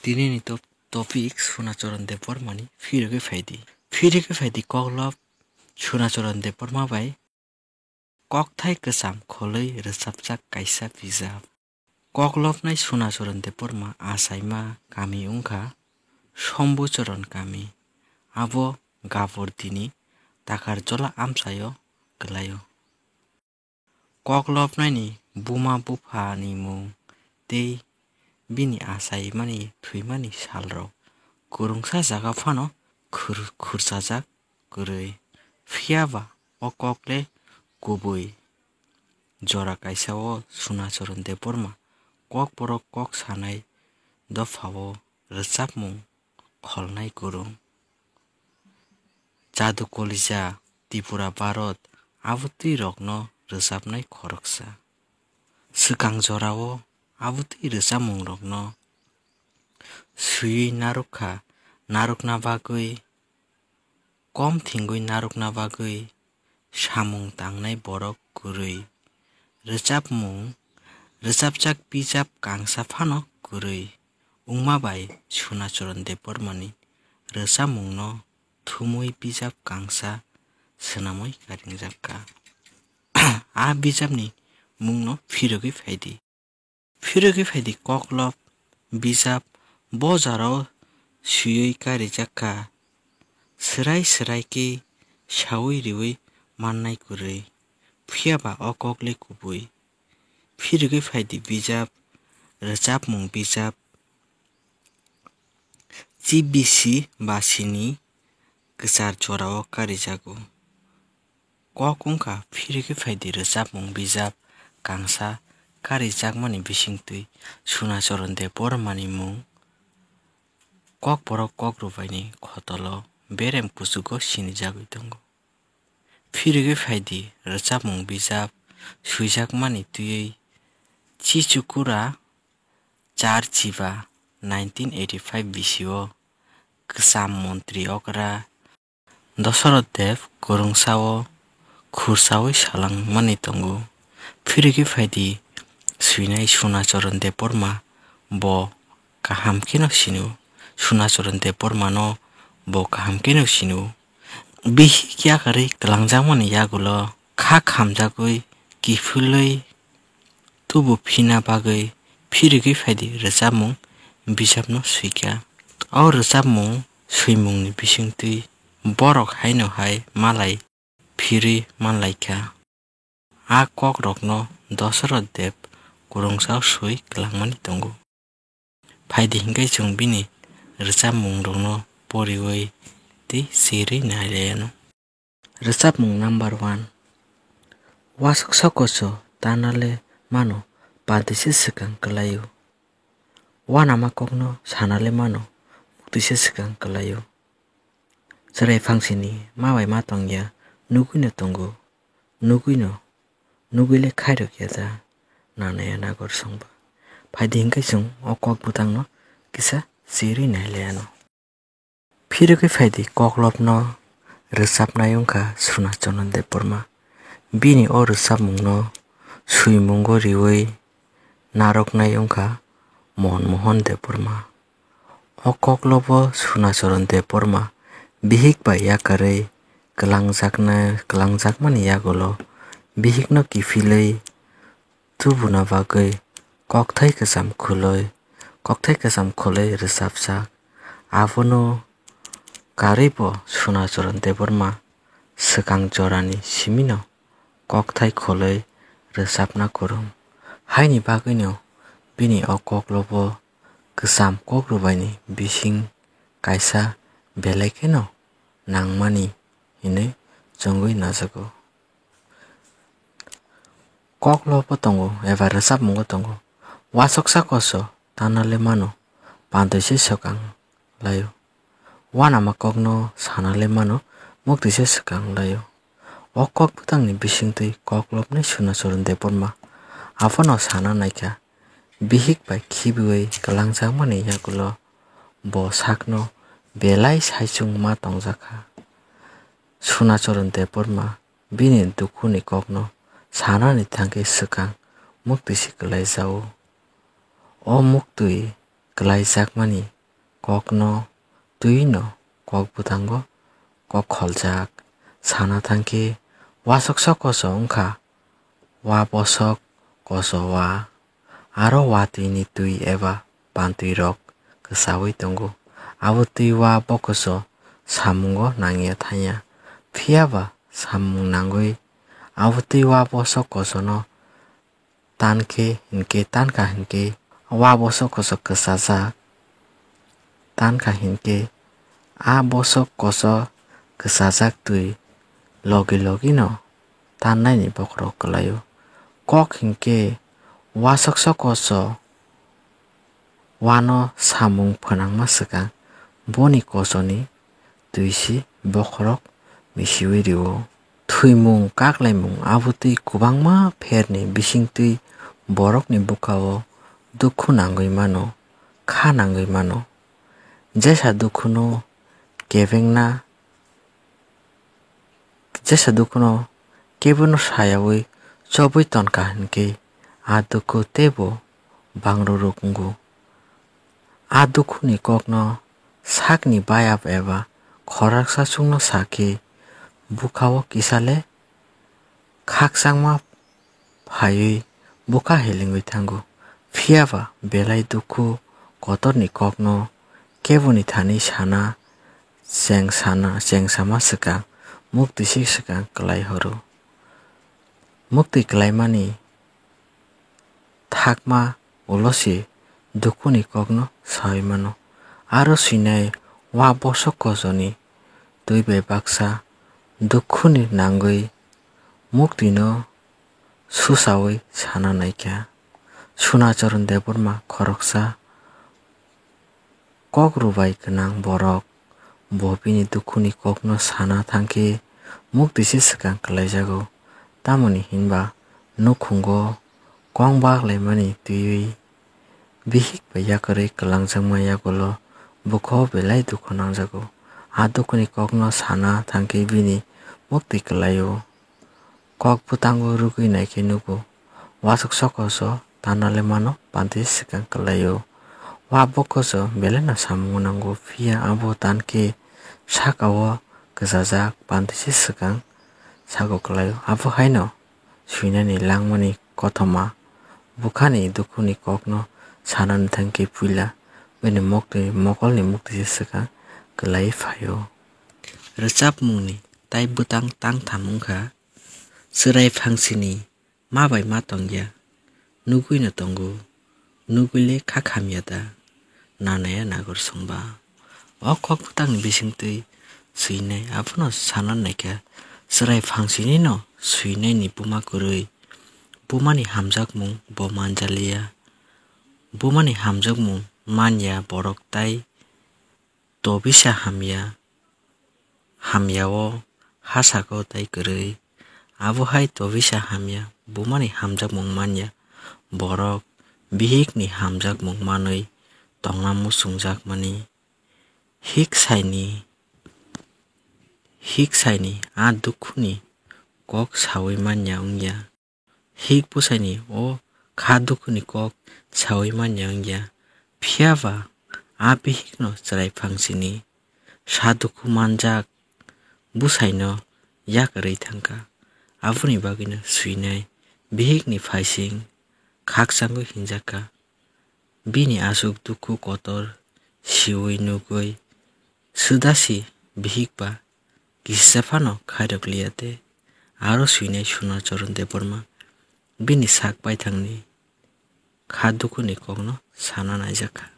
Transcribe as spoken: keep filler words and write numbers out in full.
Tinini top-, topic Sunacharan Debbarmani Phirigwi Phaidi. Phirigwi Phaidi koklop Sunacharan Debbarma bai kokthai kwcham kholwi rwchapjak kaisa bijap. Koklopnai Sunacharan Debbarma achaima kami wngkha Sombucharan kami. Abo Gaburdini Takarjola amchaio kwlaio. Koklopnaini buma buphani mung tei bini achaimani thwimani salrok kwrwngsa jaga phano khur-, khurchajak kwrwi. Phiya ba o kok le kubui. Jora kaisa o Sunacharan Debbarma kokborok kok sanai dophao rwchapmung kholnai kwrwng. Jadu Kolija, Tripura, Bharat, abotwi rokno rwchapnai khoroksa. Swkang jorao abotwi rwchapmung rokno swiwi narwkha, narwkna bagwi, kom thwngwi narwkna bagwi samung tangnai borok kwrwi. Rwchapmung, rwchapjak bijap kangsa phano kwrwi wngma bai Sunacharan Debbarmani rwchapmungno thumwi bijap kangsa swnamwi karingjak kha. A bijapni mungno Phirigwi Phaidi. Phirigwi Phaidi koklop bijap bo jorao swiwi karijak kha. Swrai swrai khe saui riui mannai kwrwi. Phiya ba o kok le kubui. Phirigwi Phaidi bijap, rwchapmung bijap, G B C basini kwchar jorao karijago. Kok wngkha Phirigwi Phaidi rwchapmung bijap kangsa karijakmani bisingtwi Sunacharan Debbarmani mung. Kokborok kokrwbaini khotolo berem kuchugo sinijagwi tongo. Phirigwi Phaidi rwchapmung bijap swijakmani twiwi Chichukura Char Chiba nineteen eighty-five bisio kwcham montri okra Dasarath Deb kwrwngsao khursaui salangmani tongo. Phirigwi Phaidi swinai Sunacharan Debbarma bo kaham kheno sino. Sunacharan Debbarmano bo kaham kheno sino. Bihik yakarwi kwlangjakmani yagulo kha khamjagwi kiphilwi tubu phina bagwi Phirigwi Phaidi rwchapmung bijapno swikha. O rwchapmung swimungni bisingtwi borok haino hai malai phirwi manlaikha. A kokrokno Dasarath Deb kwrwngsao swi kwlangmani tongo. Phaidi hinkhe chwng bini rwchapmungrokno poriui tei cherwi nailaiano. Rwchapmung number one. Waswk soko so tanale mano, pantwi se swkang kwlaio. Uanama kokno sanale mano, muktwi se swkang kwlaio. Chwrai phangsini ma bai ma tongya, nugwino tongo, nugwino, nugwile khairokya ja, nanaya nagor songba. Phaidi hinkhe chwng o kok bwtangno kisa cherwi nailaiano. Phirigwi Phaidi koklopno rwchapnai wngkha Sunacharan Debbarma. Bini o rwchapmungno swimungo riui narwknai wngkha Mohan Mohan Debbarma. O koklobo Sunacharan Debbarma bihik bai yakarwi kwlangjakna-, kwlangjakmani yagulo bihikno kiphilwi tubuna bagwi kokthai kwcham khuloi, kokthai kwcham khuloi rwchapjak. Abono karwi bo Sunacharan Debbarma swkang jorani simino kokthai khuloi rwchapna kwrwng. Haini bagwino bini o koklobo kwcham kokrwbaini bising kaisa belai kheno nangmani hinwi chongwi najago. Koklobo tongo eba rwchapmungo tongo. Waswksa koso tanale mano, pantwi se swkang laio. Uanama kokno sanale mano, muktwi se swkang laio. O kok bwtangni bisingtwi koklopnai Sunacharan Debbarma abono sana naikha. Bihik bai khibiui kwlangjakmani yagulo bo sakno belai saichung ma tongjakha. Sunacharan Debbarma bini dukhuni kokno sanani thangkhe swkang muktwi se kwlaijao. O muktwi kwlaijakmani kokno twi no kok bwtango kok kholjak. Sana thangkhe wasoksa koso wngkha wa bosok koso wa, aro watwini twi eba pantwirok kwchaui tongo. Abo twi wa bokoso samungo nangya thangya, phiyaba samung nangwi abo twi wa bosok kosono tankhe hinkhe, tankha hinkhe wa bosok koso kwchajak, tankha hinkhe a bosok koso kwchajak twi logi logino tannaini bokhorok kwlaio. Kok hinkhe wasoksa koso wano samung phwnangma swkang boni kosoni twisi bokhorok misiui rio. Thwimung kaklaimung abo twi kwbangma pherni bisingtwi borokni bwkhao dukhu nangwi mano, kha nangwi mano. Jesa dukhuno kebengna, jesa dukhuno kebono sayaui chobwi tonkha hinkhe a dukhu teibo bangruruk wngo. A dukhuni kokno sakni bayap eba khoroksa chukno sakhe bwkhao kisale khakchangma phaiwi bwkha helengwi thango. Phiyaba belai dukhu kotorni kokno keboni thani sana cheng sana, cheng sama swkang muktwi se swkang kwlai horo. Muktwi kwlaimani thakma ulo se dukhuni kokno saui mano. Aro swinai wa bosok kosoni twi bai baksa dukhuni nangwi muktwino susaui sana naikha. Sunacharan Debbarma khoroksa kok rwbai gwnang borok, bo bini dukhuni kokno sana thangkhe muktwi se swkang kwlaijago. Tamoni hinba nukhungo kong baklaimani twiwi bihik bai yakarwi kwlangjakma yagulo bwkhao belai dukhu nangjago. A dukhuni kokno sana thangkhe bini muktwi kwlaio. Kok bwtango rwgwi naikhe nugo, wasok soko so tanale mano, panti swkang kwlaio. Wa bokho so belai no samung nango, phiya abo tankhe saka o kwchajak, panti se swkang sago kwlaio. Abo haino swinani langmani kothoma bwkhani dukhuni kokno sanani thangkhe puila bini moktwi mokolni muktwi se swkang kwlai phaio. Rwchapmungni tai bwtang tangtham wngkha, chwrai phangsini ma bai ma tongya, nugwino tongo, nugwile kha khamya da, nanaya nagor songba. O kok bwtangni bisingtwi swinai abono sana naikha, chwrai phangsinino swinaini buma kwrwi, bumani hamjakmung bo manjaliya, bumani hamjakmung manya borok tai tobisa hamya, hamya o ha saka o tai kwrwi. Abo hai tobisa hamya bumani hamjakmung manya borok bihikni hamjakmung manwi tongna muchungjakmani. Hik saini, hik saini a dukhuni kok saui manya wngya. Hik bwsaini o kha dukhuni kok saui manya wngya, phiyaba a bihikno chwrai phangsini sa dukhu manjak bwsaino yakarwi thangkha. Aboni bagwino swinai bihikni phaising khakchangwi hinjakha. Bini aswk dukhu kotor siui nugwi swdasi bihik ba kisa phano khairok liya de. Aro swinai Sunacharan Debbarma bini sak baithangni kha dukhuni kokno sana naijakha.